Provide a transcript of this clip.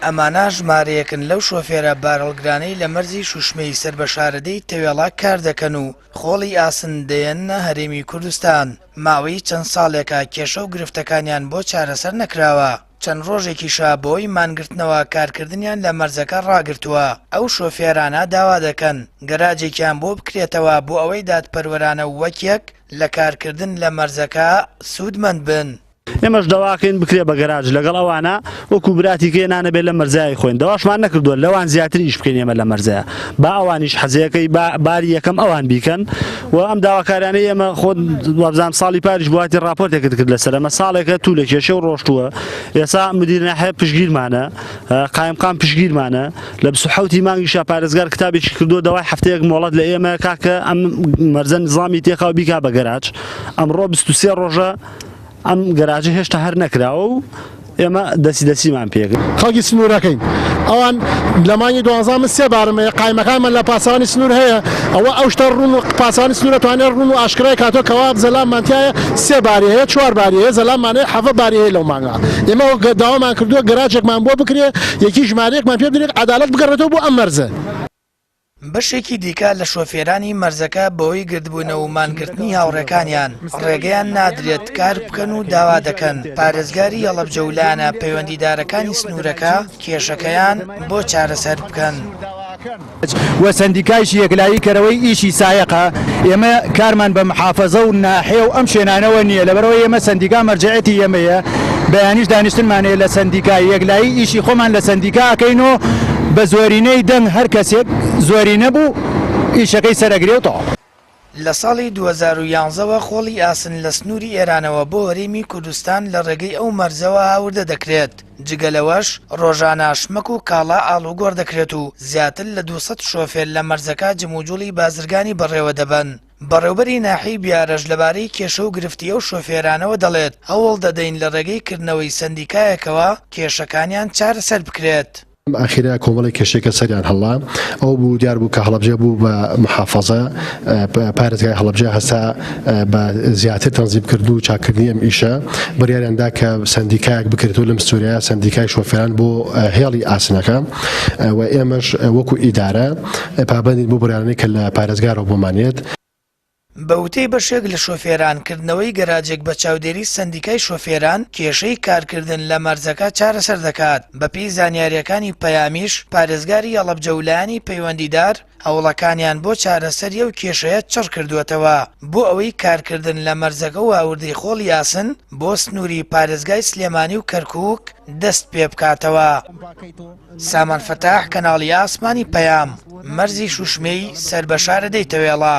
ئەمانە ژمارەیەکن لەو شۆفێرە بارهەڵگرانەی لە مەرزی شوشمەی سەر بە شارەدێی تەوێڵە کار دەکەن و خۆڵی ئاسن دەیەننە هەرێمی کوردستان، ماوەی چەند ساڵێکە کێشە و گرفتەکانیان بۆ چارەسەر نەکراوە، چەند ڕۆژێکیشە بەهۆی مانگرتنەوە کارکردنیان لە مەرزەکە ڕاگرتووە، ئەو شۆفێرانە داوا دەکەن گەراجێکیان بۆ بکرێتەوە بۆ ئەوەی دادپەروەرانە و وەک یەک لە کارکردن لە مەرزەکە سوودمەند بن. ئێمەش دەواکەین بکرێ بە گەراج لەگەڵ ئەوانە وەکو براتی کێ نانەبێت لە مەرزای خۆین دەواشمان نەکردووە لەوان زیاتر ئیش بکەین ئێمە لە مەرزەیە با ئەوانیش حەزەکەی با باری یەکەم ئەوان بیکەن و ئەم داواکاریانەی ئێمە خۆ وابزانام ساڵی پاریش بواتی راپۆرتێکت کرد لەسەر ئەمە ساڵێکە تو لە کێشە و ڕۆشتووە ئێسا مدیر ناحیە پشگیرمانە قایمقام پشگیرمانە لە 27 مانگیشا پارێزگار کتابێکی کردووە داوای هەفتەیەک مۆڵەت لە ئێمە کاکە ئەم مەرزە نظامی تێخا و بیکا بە گەراج ئەمڕۆ 23 ڕۆژە ئەم گەراجە هێشتا هەر نەکراوە و ئێمە دەستی دەستیمان پێکرد. خەڵکی سنوورەکەین ئەوان لە مانگی دوانزا من سێ بارم هەیە قایمەکانمان لە پاسەوانی سنوور هەیە ئەوە ئەو شتە ڕوون و پاسەوانی سنوورە توانێت ڕوون و ئاشکرای کاتەوە کەوا زەلاممان تایە سێ باری هەیە چوار باری هەیە زەلاممان هەیە حەڤە باری هەیە لەو مانگا ئێمە داوامان کردووە گەراجێکمان بۆ بکرێ یەکی ژمارەیەکمان پێ بدرێت عەدالەت بگەڕێتەوە بۆ ئەم مەرزە. بەشێکی دیکە لە شۆفێرانی مەرزەکە بەهۆی گردبوونەوە و مانگرتنی هاوڕێکانیان، ڕێگەیان نادرێت کار بکەن و داوا دەکەن پارێزگاری هەڵەبجە و لایەنە پەیوەندیدارەکانی سنوورەکە کێشەکەیان بۆ چارەسەر بکەن. و سەندیکایش یەکلایی کەرەوەی ئیشی سایەقە، ئێمە کارمان بە محافەزە و ناحیە و ئەم شوێنانەوە نییە، لەبەرئەوەی ئێمە سەندیکا مەرجەعیەتی ئێمەیە، بەیانیش دانیشتنمان هەیە لە سەندیکا، یەکلایی ئیشی خۆمان لە سەندیکا ئەکەین و بە زۆرینەی دەنگ هەر کەسێک زۆرینە بوو ئیشەکەی سەرئەگرێ و تەواو. لە ساڵی 2011 وە خۆڵی ئاسن لە سنووری ئێرانەوە بۆ هەرێمی کوردستان لە ڕێگەی ئەو مەرزەوە هاوردە دەکرێت، جگە لەوەش ڕۆژانە شمەک و کاڵا ئاڵوگۆڕ دەکرێت و زیاتر لە 200 شۆفێر لە مەرزەکە جموجوڵی بازرگانی بەڕێوەدەبەن. بەڕێوبەری ناحیەی بیارەش لەبارەی کێشە و گرفتی ئەو شۆفێرانەوە دەڵێت، هەوڵ دەدەین لە ڕێگەی کردنەوەی سەندیکایەکەوە کێشەکانیان چارەسەر بکرێت. ئەم ئاخیرە کۆمەڵێک کێشەی کە سەریان هەڵا ئەو بوو دیار بوو کە هەڵەبجە بوو بە محافەزە پارێزگای هەڵەبجە هەستا بە زیاتر تەنزیم کردن و چاککردنی ئەم ئیشە بڕیاریان دا کە سەندیکایەک بکرێتەوە لەم سوورەیە سەندیکای شۆفێران بۆ هێڵی ئاسنەکە و ئێمەش وەکو ئیدارە پابەندین بۆ بڕیارانەی کە لە پارێزگارەوە بۆمان یەت. بە وتەی بەشێک لە شۆفێران، کردنەوەی گەراجێک بە چاودێری سەندیکای شۆفێران کێشەی کارکردن لە مەرزەکە چارەسەر دەکات، بەپێی زانیارییەکانی پەیامیش، پارێزگاری هەڵەبجە و لایەنی پەیوەندیدار هەوڵەکانیان بۆ چارەسەری ئەو کێشەیە چڕکردووەتەوە بۆ ئەوەی کارکردن لە مەرزەکە و هاوردەی خۆڵی ئاسن بۆ سنووری پارێزگای سلێمانی و کەرکووک دەست پێبکاتەوە. سامان فەتاح، کەناڵی ئاسمانی پەیام، مەرزی شوشمێی سەر بە شارەدێی تەوێڵە.